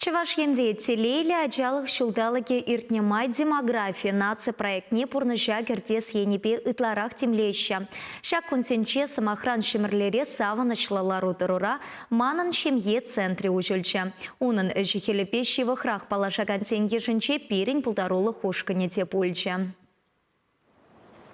Чӑваш Енре Телейлӗ ачалӑх ҫулталӑкӗ иртнӗ май демографи наци проектне пурнӑҫа кӗртес енӗпе ытларах тимлеҫҫӗ. Ҫак кунсенче, сӑмахран, Ҫӗмӗрлере савӑнӑҫлӑ лару-тӑрура Манӑн ҫемье центрӗ уҫӑлчӗ. Унӑн ӗҫӗ-хӗлӗпе ҫывӑхрах паллашакансен йышӗнче пирӗн пултарулӑх ушкӑнӗ те пулчӗ.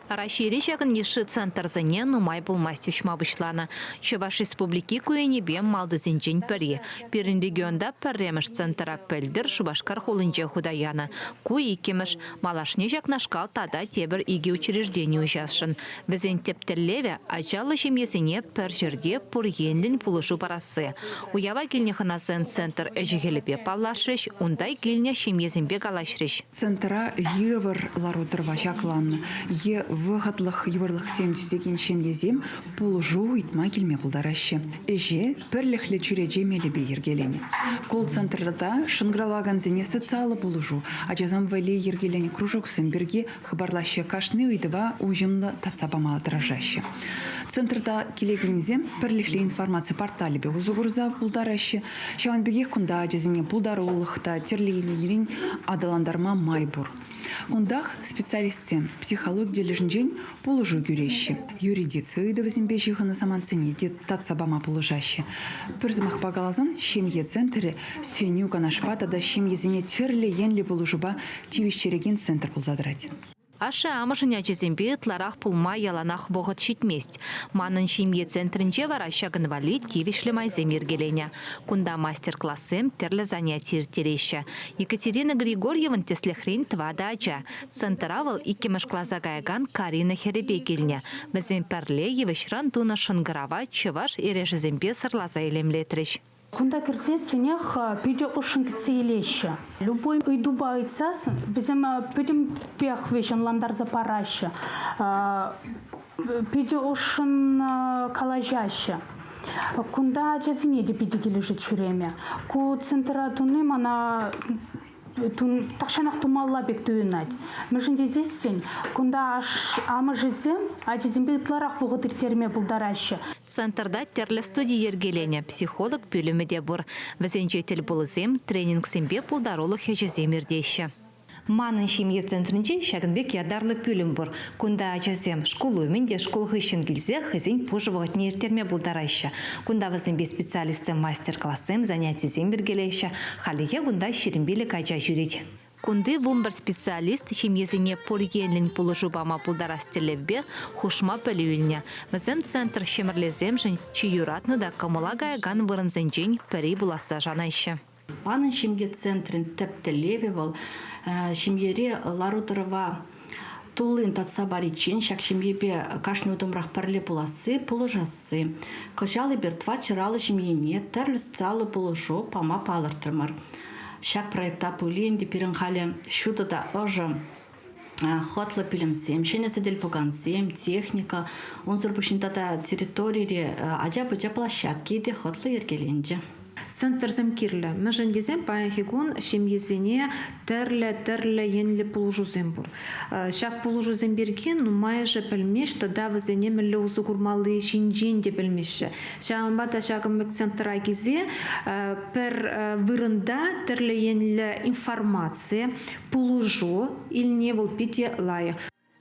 Раҫҫейре ҫакӑн йышши центрсене нумай пулмасть уҫма пуҫланӑ. Чӑваш Республики ку енӗпе малтисенчен пӗри. Пирӗн регионта пӗрремӗш центра пӗлтӗр Шупашкар хулинче хута янӑ. Ку иккӗмӗш. Малашне ҫакнашкал тата тепӗр икӗ учреждени уҫасшӑн. Вӗсен тӗп тӗллевӗ – ачаллӑ ҫемьесене пӗр ҫӗрте пур енлӗн пулӑшу парасси. Уява килнӗ хӑнасем центр ӗҫӗ-хӗлӗпе паллашрӗҫ, унта килнӗ ҫемьесемпе калаҫрӗҫ. Центра йывӑр лару-тӑрӑва ҫакланнӑ е вӑхӑтлӑх йывӑрлӑхсем тӳсекен ҫемьесем пулӑшу ыйтма килме пултараҫҫӗ. Ӗҫе пӗрлӗхлӗ чӳрече мелӗпе йӗркеленӗ. Колл-центрта шӑнкӑравлакансене социаллӑ пулӑшу, ачасем валли йӗркеленӗ кружоксем пирки хыпарлаҫҫӗ, кашни ыйтӑва уҫӑмлӑ татса пама тӑрӑшаҫҫӗ. Центрта килекенсем пӗрлӗхлӗ информаци порталӗпе усӑ курса пултараҫҫӗ. Ҫавӑн пекех кунта ачасене пултарулӑх та тӗрлӗ енрен аталантарма май пур. Кунтах специалистсем психологи тӗлӗшӗнчен пулӑшу кӳреҫҫӗ. Юридици ыйтӑвӗсемпе ҫыхӑннӑ самантсене те татса пама пулӑшаҫҫӗ. Пӗр сӑмахпа каласан, ҫемье центрӗ сӗнӳ-канашпа тата ҫемьесене тӗрлӗ енлӗ пулӑшупа тивӗҫтерекен центр пулса тӑрать. Ашшӗ-амӑшӗн ачисемпе ытларах пулма яланах вӑхӑт ҫитмест. Манӑн ҫемье центрӗнче вара ҫакӑн валли тивӗҫлӗ майсем йӗркеленӗ. Кунта мастер-классем, тӗрлӗ заняти ирттереҫҫӗ. Екатерина Григорьевӑн тӗслӗхрен тӑватӑ ача. Центра вӑл иккӗмӗш класа каякан Карина хӗрӗпе килнӗ. Вӗсем пӗрле йывӑҫран тунӑ шӑнкӑрава чӑваш эрешӗсемпе сӑрласа илемлетрӗҫ. Кунта кӗрсессӗнех питӗ ӑшшӑн кӗтсе илеҫҫӗ. Любой ыйтупа ыйтсассӑн вӗсем пӗтӗмпех вӗҫ ӑнлантарса параҫҫӗ. Питӗ ӑшшӑн калаҫаҫҫӗ. Кунта ачасене те питӗ килӗшет ҫӳреме. Ку центра туни мана тахҫанах тумалла пек туйӑнать. Мӗншӗн тесессӗн кунта амӑшӗсем ачисемпе ытларах вӑхӑт ирттерме пултараҫҫӗ. Центрта тӗрлӗ студи йӗркеленӗ, психолог пӳлӗмӗ те пур. Вӗсенче тӗлпулусем, тренингсемпе пултарулӑх ӗҫӗсем иртеҫҫӗ. Манӑн ҫемье центрӗнче ҫакӑн пек ятарлӑ пӳлӗм пур. Кунта ачасем шкул умӗн те шкул хыҫҫӑн килсе хӑйсен пушӑ вӑхӑтне ирттерме пултараҫҫӗ. Кунта вӗсемпе специалистсем мастер-классем, занятисем йӗркелеҫҫӗ. Хальлӗхе кунта 25 ача ҫӳрет. Кунти 11 специалист ҫемьесене пур енлӗн пулӑшу пама пултарас тӗллевпе хушма пӗлӳ илнӗ. Вӗсем центр ҫӗмӗрлесемшӗн чи юратнӑ та кӑмӑла каякан вырӑнсенчен пӗри пуласса шанаҫҫӗ. Манӑн ҫемье центрӗн тӗп тӗллевӗ вӑл ҫемьере лару-тӑрӑва туллин татса париччен ҫак ҫемьепе кашни утӑмрах пӗрле пуласси, пулӑшасси. Кӑҫал эпир тӑватҫӑраллӑ ҫемьене тӗрлӗ социаллӑ пулӑшу пама палӑртрӑмӑр. Ҫак проекта пулин те пирӗн халӗ ҫутӑ та ӑшӑ хӑтлӑ пӳлӗмсем, ҫӗнӗ сӗтел-пукансем, техника, унсӑр пуҫне тата территорире ача-пӑча площадки те хӑтлӑ йӗркеленчӗ. Центрсем кирлӗ. Мӗншӗн тесен паянхи кун ҫемьесене тӗрлӗ-тӗрлӗ енлӗ пулӑшусем пур. Ҫак пулӑшусем пирки нумайӑшӗ пӗлмест тата вӗсене мӗнле усӑ курмалли ҫинчен те пӗлмеҫҫӗ. Ҫавӑнпа та ҫакӑн пек центра килсе пӗр вырӑнта тӗрлӗ енлӗ информаци, пулӑшу илни вӑл питӗ лайӑх.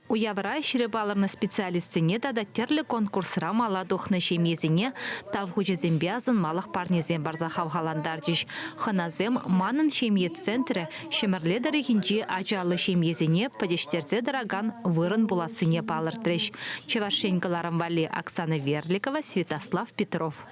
Уявра ӗҫре палӑрнӑ специалистсене тата тӗрлӗ конкурсра мала тухнӑ ҫемьесене Тав хучӗсемпе асӑнмалӑх парнесем парса хавхалантарчӗҫ. Хӑнасем «Манӑн ҫемье центрӗ» Ҫӗмӗрле тӑрӑхӗнчи ачаллӑ ҫемьесене пӗтӗҫтерсе тӑракан вырӑн пулассине палӑртрӗҫ. Чӑваш Ен кӑларӑм валли Оксана Верликова, Святослав Петров.